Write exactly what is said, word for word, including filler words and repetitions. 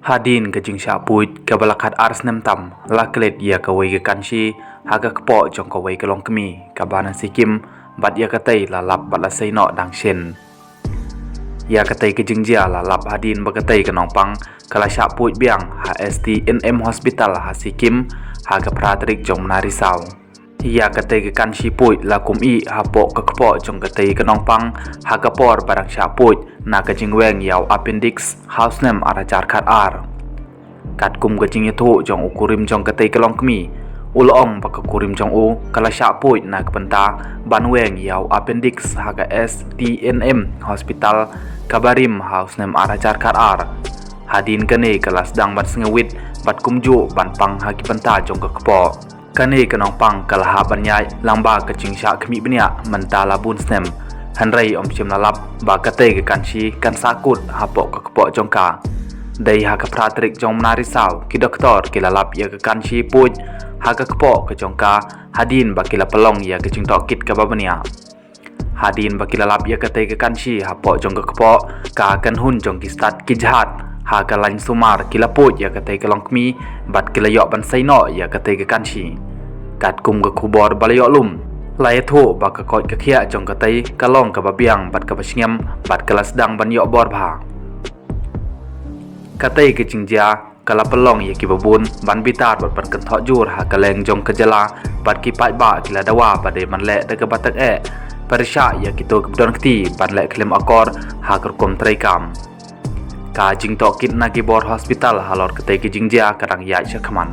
Hadien ka jingshah puit kaba la khat ar snem tam, la klet ïa kawei ka kanshi ha ka kpoh jong kawei ka longkmie kaba na Sikkim, bad ïa katei la lap bad la sei noh dang shen. Ïa katei ka jingjia la lap hadien ba katei ka nongpang ka la shah puit biang ha S T N M Hospital ha Sikkim ha ka phra tarik jong u bnai Risaw. Ïa katei ka kanshi puit la kum ïeh hapoh ka kpoh jong katei ka nongpang ha ka por ba dang shah puit na ka jingweng ïa u appendix ha u snem ar hajar khat ar. Katkum ka jingïathuh jong u kurim jong katei ka longkmie, u la ong ba ka kurim jong u ka la shah puit na ka bynta ban weng ïa u appendix ha ka S T N M Hospital kaba rim ha u snem ar hajar khat ar. Hadien kane ka la sdang ban sngewit bad kumjuh ban pang ha ki bynta jong ka kpoh. Kane ka nongpang ka la hap ban ïaid lang bad ka jingshah khmih bniah mynta la bun snem. Hynrei ym shym la lap ba katei ka kanshi kan sah kut hapoh ka kpoh jong ka. Dei ha ka phra tarik jong u bnai Risaw, ki doktor ki la lap ïa ka kanshi puit ha ka kpoh ka jong ka, hadien ba ki la pynlong ïa ka jingtohkit kaba bniah. Hadien ba ki la lap ïa katei ka kanshi hapoh jong ka kpoh, ka kynhun jong ki stad ki jhad ha ka lain sumar ki la puit ïa katei ka longkmie bad ki la ïoh ban sei noh ïa katei ka kanshi. Katkum ka khubor ba la ïoh lum, la ïathuh ba ka koit ka khiah jong katei ka long kaba biang bad kaba sngem bad ka la sdang ban ïoh bor bha. Katei ka jingjia ka la pynlong ïa kiba bun ban bitar bad ban kynthoh jur ha kylleng jong ka jylla, bad ki paidbah ki la dawa ba dei ban leh da kaba tyngeh pyrshah ïa kito kiba don kti ban leh khlem akor ha ka rukom treikam. Ka jingtohkit na ki bor hospital halor katei ka jingjia ka dang ïaid shakhmat.